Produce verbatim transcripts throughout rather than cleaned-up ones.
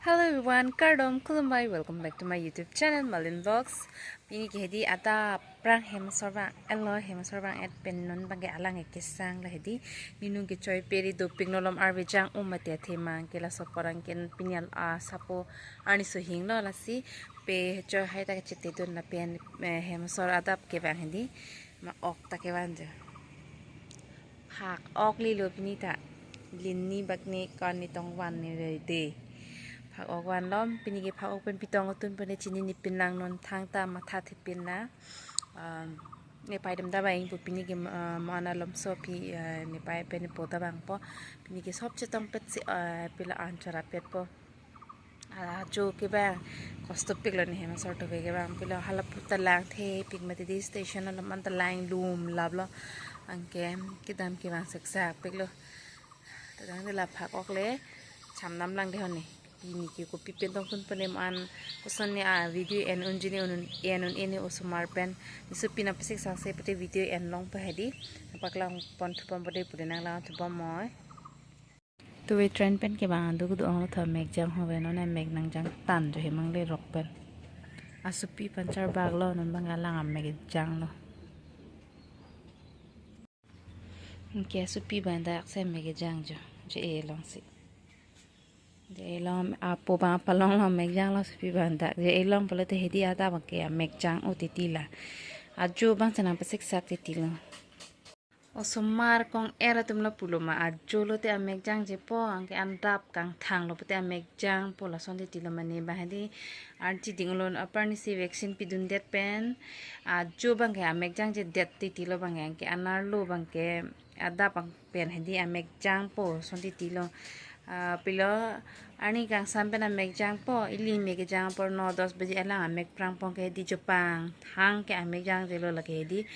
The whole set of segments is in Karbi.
Hello everyone, kardom, khulumbai, welcome back to my YouTube channel, Malin Vlogs. Pini ke hedi adap prang hem asor abang, elo hem asor abang-et pen non abangke alang ke kesang lo hedi. Ninung ke choi peri dopik, nolom arve jang-o mati athema ke, laso apor anke pini al-, ah, sapo arni sohing lo lasi pe choi hai ta kachetedun lapen, eh, hem asor adap ke abang hedi. Ma ok ta kevan jo. Phak ok lilo pini ta. Lin ni bak ni kon ni tong van ni roi de. Phak ok vanlom, pini ke phak ok pen pitong atun pen chini ni pinlang non thangta matha thepin na. Um, ne pai dem ta bang pu pini ke, uh, mana lomso pi, uh, ne pai pen po ta bang po. Pini ke sop chetong pet si, uh, pila an chara pet po. Ajo ke abang, kosto pik lo ne hem asor tove ke abang, pilo hala puta lang the pik mati di station along anta lang lum lap lo. Anke kedam ke abang seksak pik lo. Tadang de la phak ok le, cham nam lang de hone. Pini ke kopi pen tong tun penem an koson ne a video en unji ne un, en un ene osomar pen. Nisu pina pesik sangse pete video en long pe hedi. Paklang pon thu pon pede pede nang lang thu pon moi. Tuve train pen ke abang aduk do-ong lo tho, mek jang ho ve non, mek nang jang tan jo hemang le rok pen. Asopi panchar bak lo non abang alang amek jang lo. Ke asopi abang dak si mek jang jo, je-e long si. Je-e long apo abang palong lo mek jang lo asopi abang dak. Je-e long pulote hedi adap abangke amek jang-o titi la. Ajo abang chenam pesik sak titi lo. Osomar kong-er atum lo pulo ma, ajo lote amek jangje po, anke adap kangthang lo pute amek jang po, lason titi lo mane abang hedi. Archi ding ulon apar ni si vaccine pidun det pen ajo abangke amek jangje det titi lo abangke, anke anerlo abangke adap abang pen hedi amek jang po son titi lo. Ah, pilo arni kangsam pen amek jang po, ili mek jang po, no dos baji alang amek prang po ke hedi, jo pangthang ke amek jangje lo lake hedi.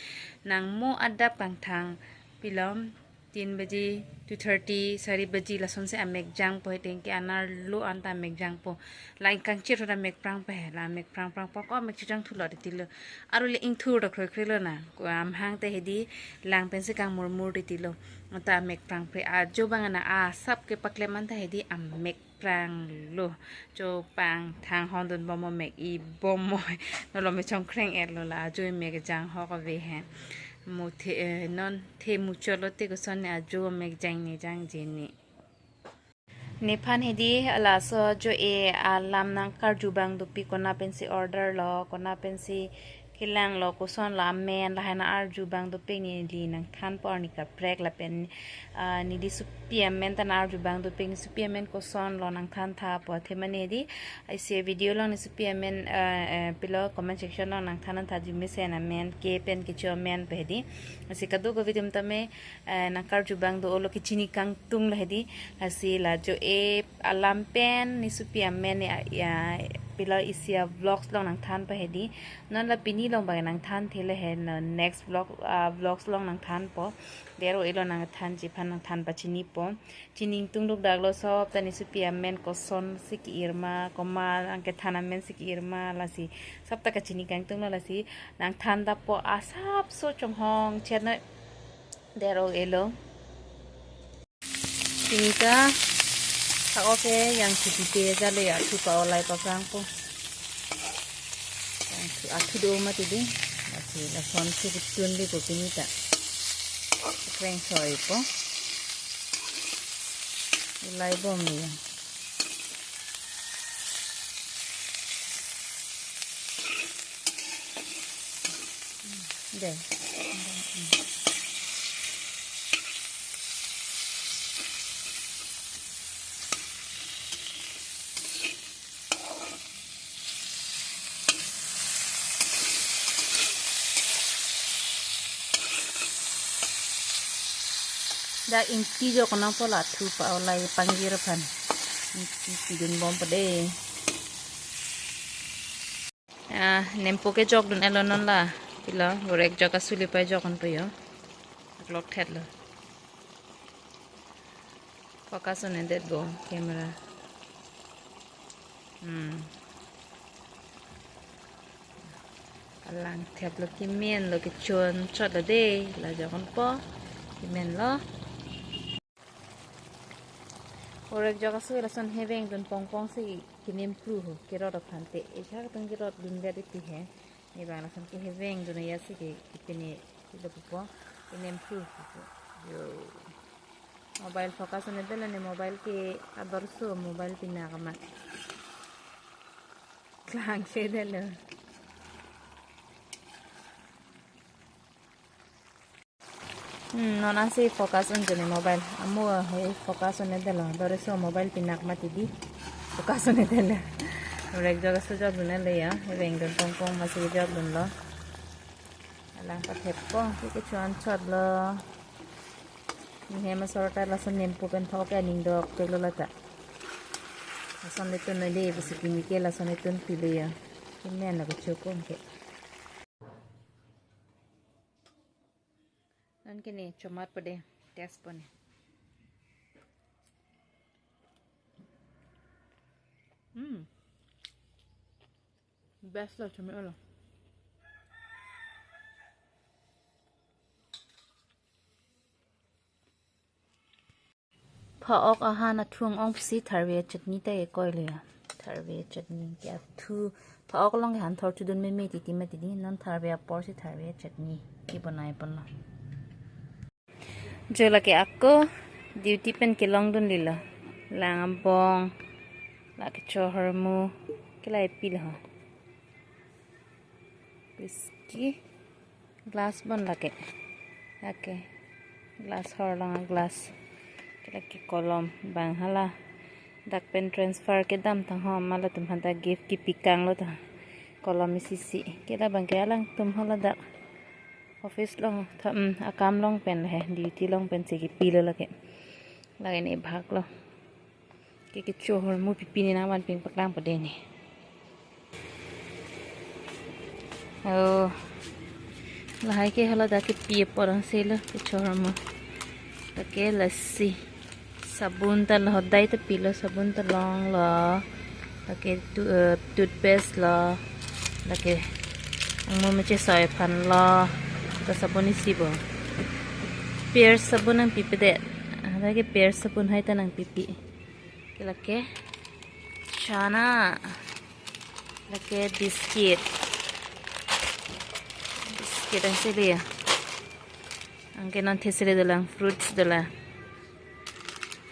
Nang mo adap kangthang pilo tin baji, two thirty, sari baji lason si amek jang po, hedi ke anerlo anta amek jang po. Lang kangchir hoda mek prang pe, la mek prang prang po ko mek chijang thu lo titi lo. Aru le ingthur ta kroi kroi lo na. Ko amhang te hedi lang pen si kangmurmur titi lo. Anta mek prang pre, ajo abang na asap ke paklem anta hedi amek prang lo. Jo pangthang hondun bom mo mek i bom mo. Nolom me chongkreng-et lo la, ajo mek jang ho ko ve he. Mo the, eh, non the muchot lote koson ne ajo mek jang ne jangje ne. Nephan hedi laso jo-e alam nangkarju abang dopik, kona pensi order lo, kona pensi kelang lo, koson lo amen, lahai nang-arju abang dopik, neli nangthan po arni kaprek lapen, ah, neli sopi amen ta nang-arju abang dopik, ne sopi amen koson lo nangthan tha po athema ne hedi. Isi video along ne sopi amen, ah, eh, pilo comment section along nangthan tha, arjumesen amen, ke pen kecho amen pe hedi. Isi kadokave atum tame, eh, nangkarju abang do-o lo, kechini kangtung lo hedi. Lasi la jo-e alam pen ne sopi amen ne, ah, ya, pilo isi a-vlogs along nangthan pe hedi. Non la pini along abang nangthan thele he, non next vlog, ah, vlogs along nangthan po. Dero elo nangthanji aphan nangthan pachini po. Chini ingtung dukdak lo, sop ta ne sopi amen koson si ke-ir ma, komat anke than amen si ke-ir ma, lasi sop ta kachini kangtung lo, lasi nangthan ta po, asapso chonghong chet noi. Dero elo. Pini ta phak ok ke yang chuti te jalo ya, thu pa-olai paprang po. Yang thu, athu do mati di. Lasi lason si kutun di ko pini ta. Kreng soi po. Ilai bom ni ya. De. Dak ingti jok nang po la thu pa-olai pangjir aphan. Ingti pidun bom pade. Ah, nempo kejok dun elo non la. Pilo, gorek jok asuli pa jok an po yo. Klok thet lo. Focus on det bo camera. Hmm. Alang thep lo, kemen lo, kechon chot lo de, la jok an po. Kemen lo. Orek jok aso lason heveng dun pongpong si kinem pru ho, kerot aphan te. Ejak tung kerot dun gadi ti he. Ne bang lason ke heveng dun ya si ke kipini kilo pupo. Kinem pru pupo. Yo. Mobile focus on dela ne mobile ke ador so mobile pina kama. Klang se dela. Hmm, non asi focus on juni mobile. Amo he focus on dela. Dore so mobile pinak mati di. Focus on dela. Orek jok aso jok dun le ya. Heveng dun pongpong masi jok dunlo. Alang pathep ko. Kiki chuan chot lo. Ni he masor ta lason nempu pen thok aning dok telo lata. Lason le tun le besi kini ke lason le tun pile ya. Kimen na ko chokon ke. Non ke ne chomat pade test pon. Hmm. Best lo, chome lo. Pha-ok ahan athung ong si tharve chutney ta ekoi le ya. Tharve chutney ke athu pha-ok along ke han thor chudun meme titi mati di non tharve apor si tharve chutney ke bonai pon lo. Jo lake ako duty pen kelong dun lilo. Lang abong, lake chohormu, kelai pilo. Biski. Glass bon lake. Lake. Glass hor long glass. Ke lake kolom bang hala. Dak pen transfer kedam thang ho ma latum hanta gift kipikang lo ta. Kolom isi si. Ke la bang ke alangtum hala dak. Office long tham akam long pen he. Duty long pen si kipilo lake. Lake ne bhag lo. Ke kechohormu pipi ne nangvanping paklang pade ne. Oh. Lahai ke hala dak kepi apor ang selo kechohormu. Dak ke lasi. Sabun ta lo hodai ta pilo sabun ta long lo. Dak ke tu, eh, toothpaste lo. Dak ke angmu meche soi aphan lo. Ta sabun isi bo. Pears sabun nangpipedet. Ah, dak ke Pears sabun hai ta nangpipe. Ke lake chana. Lake biscuit. Biscuit ang sele ya. Anke non thesele dolang fruits dolang.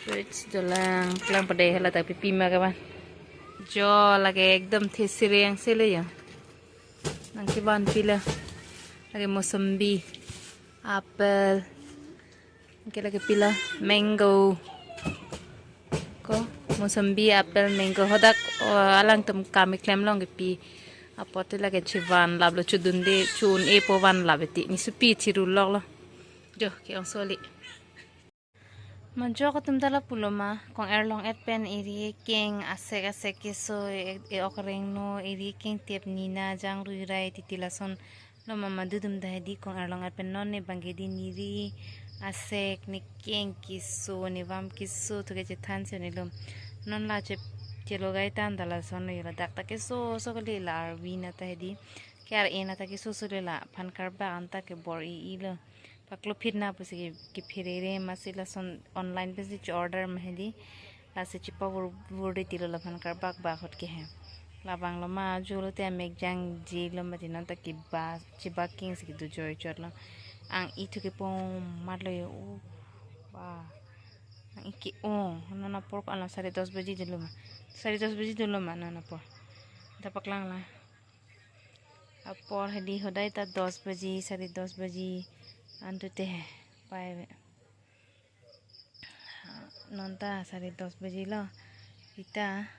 Fruits dolang. Klang pade hala ta pipi ma kaban. Jo lake ekdom thesele ang sele ya. Nangkevan pilo. Lake mosambi. Apple. Anke lake pilo mango. Ko mosambi, apple, mango. Hadak, oh, alangtum kam keklem long kepi. Apot te lake chevan lap lo chudunde chun-e po van lap ti. Ne supi chiru lok lo. Jo ke-ong soli. Ma jo atum ta lapulo ma, kong-erlong-et pen eri keng asek asek keso e, e-ok rengno eri keng tep nina jang ruirai titi lason lo ma, madu atum ta hedi kong-erlong-et pen non ne bang ke di neri asek ne keng keso ne vam keso thu ke chethan si ne lo. Non la che, chelogai tan ta lason lo yo ladak ta keso so kali la arvi na ta hedi. Ke ar-e na ta keso so le la aphan karbak anta ke bor-i-i lo. Paklo phit na pusi ke, kepherere masi lason online pensi che-order ma hedi. Lasi chepavur vur de tilo laphan karbak bak ahut ke he. Labang lo ma ajo lo te amek jangje lo mati non ta keba, cheba keng si kedo joi chot lo. Ang-i thu kepong mat lo yo. Oh, ba. Ang-i ke-ong. Non apor ko ano sare dos baji dolo ma. Sare dos baji dolo ma non apor. Ta paklang la. Apor hedi hodai ta dos baji, sare dos baji antu te he. Pai ve. Non ta sare dos baji lo. Ita,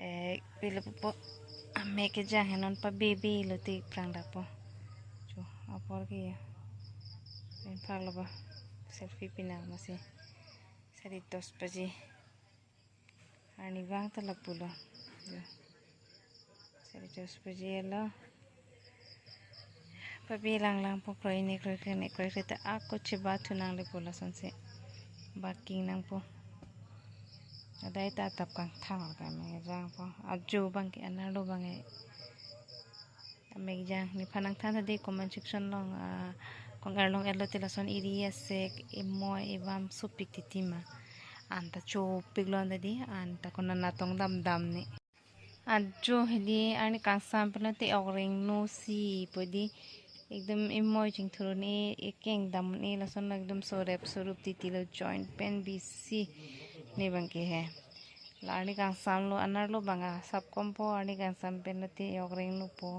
eh, pilo pupo amek kejang he non pabebe lo te prang dakpo. Cho, apor ke ya. Pen phak lo ba. Selfie pina masi. Sare dos baji. Arnivang ta lapulo. Yo. Sare dos baji lo. Pabi lang lang po kroi ne kroi kre ne kroi kre ta ako cheba thu nang le po lasonsi. Baking nangpo. Adai ta tap kangthang kame jangpo. Ajo bang ke anerlo bang e. Amek jang nephan nangthan hedi comment section long, ah, kong-erlong-et lo te lason eri asek emoi evam sopik titi ma. Anta chopik lo anta di, anta konat natong damdam ne. Ajo hedi arni kangsam pen lote ok rengno si pu di. Ekdom imoi chingthur ne, ekeng dam ne, lason ekdom sorep sorup titi lo joint pen bisi ne bang ke he. La arni kangsam lo, anerlo bang asap kompo, arni kangsam pen lote ok rengno po.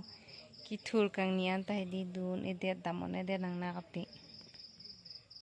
Kethur kangni anta hedi dun-edet dam-un-edet nang na kapi.